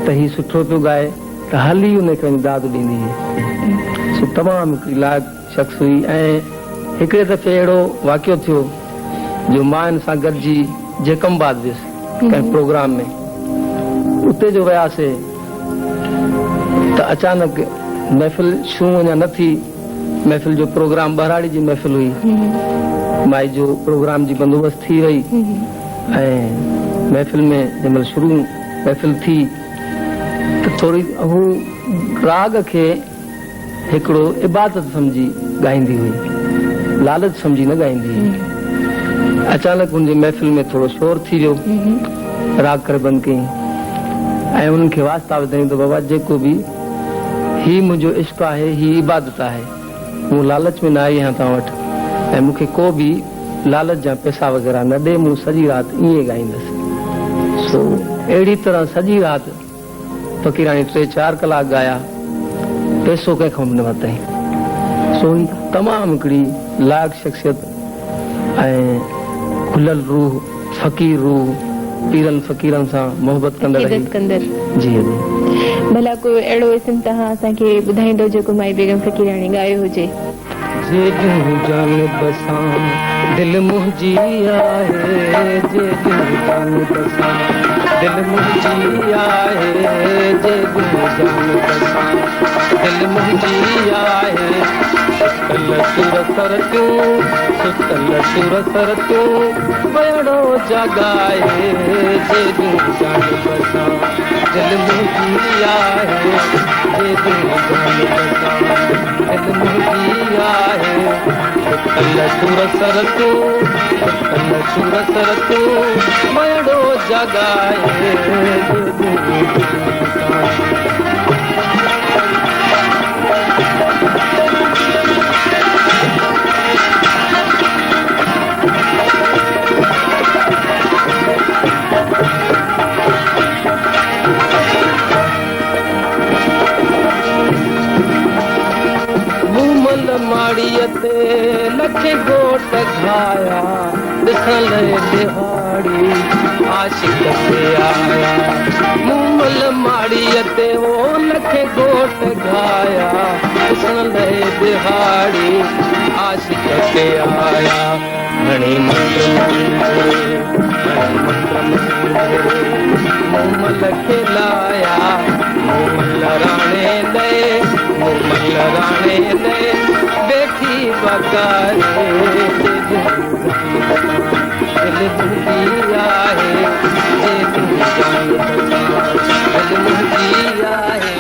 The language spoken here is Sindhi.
ته هي سٺو پيو ڳائي ته هلي ان کي وڃي داد ڏيندي هئي. سو تمام هڪڙي لائق شخص هئي ۽ هڪڙي دفعي اهڙو واقعو ٿيو جو مان هن سان گڏجي جيڪب آباد ويس ڪنهن پروگرام ۾، اتي جو وياسي ته اچانڪ محفل شروع اڃا نه ٿي، محفل جو پروگرام ٻهراڙي جي محفل هئي، مائي جو پروگرام جي بندوبست ٿي وئي ۽ محفل ۾ جنهن مهل شروع محفل ٿي ته ٿوري هو راڳ کي هڪڙو عبادت سمجهي ڳائيندي هئي، لالچ سمجهي نه ڳائيندي هئي. اچانڪ هن جي محفل ۾ ٿورو شور ٿي ويو، راڳ ڪري بند ڪيائين ۽ انهن کي واسطا وڌائين ته بابا جيڪو به هي منهنجو عشق آهي، هي عبادت آهي، مون لالچ ۾ نه آئي آهيان توهان وٽ ۽ مون کي ڪو به لالچ جا پئسا وغيره نه ڏي، مون سڄي رات ائين ئي ڳائيندس. سو اهڙي طرح سڄي رات فقيراڻي ٽي چار ڪلاڪ ڳايا، پئسو ڪنهن کان به نه ورتائين. سو هي تمام هڪڙي لائق شخصيت ۽ کليل روح، فقير روح، پيرن فقيرن سان محبت ڪندڙ هئي. عقيدت ڪندڙ. جي جي. ڀلا ڪو اهڙو اسم توهان اسان کي ٻڌائيندو جيڪو مائي بيگم فقيراڻي ڳايو هجي. جيڏيون جانب سان دل منهنجي آهي جيڏيون جانب سان دل منهنجي آهي جيڏيون جانب سان دل منهنجي آهي ستل سور سرتيون ستل سور سرتيون ويڙو جاڳائي جيڏيون جانب سان دل منهنجي آهي جيڏيون جانب سان دل منهنجي آهي ستل سور سرتيون ستل سور سرتيون ويڙو جاڳائي مومل ماڙيء تي لکين گهوٽ گهايا، ڏسڻ لئه ڏهاڙي عاشق تي آيا. مومل ماڙيء تي او لکين گهوٽ گهايا، ڏسڻ لئه ڏهاڙي عاشق تي آيا. هڻي منتر منهنجي، هڻي منتر منهنجي، مومل کي لايا، مومل راڻي ڏي، مومل راڻي ڏي، ويٺي ٻاڪاري، دل منهنجي آهي، جيڏيون جان بچان، دل منهنجي آهي.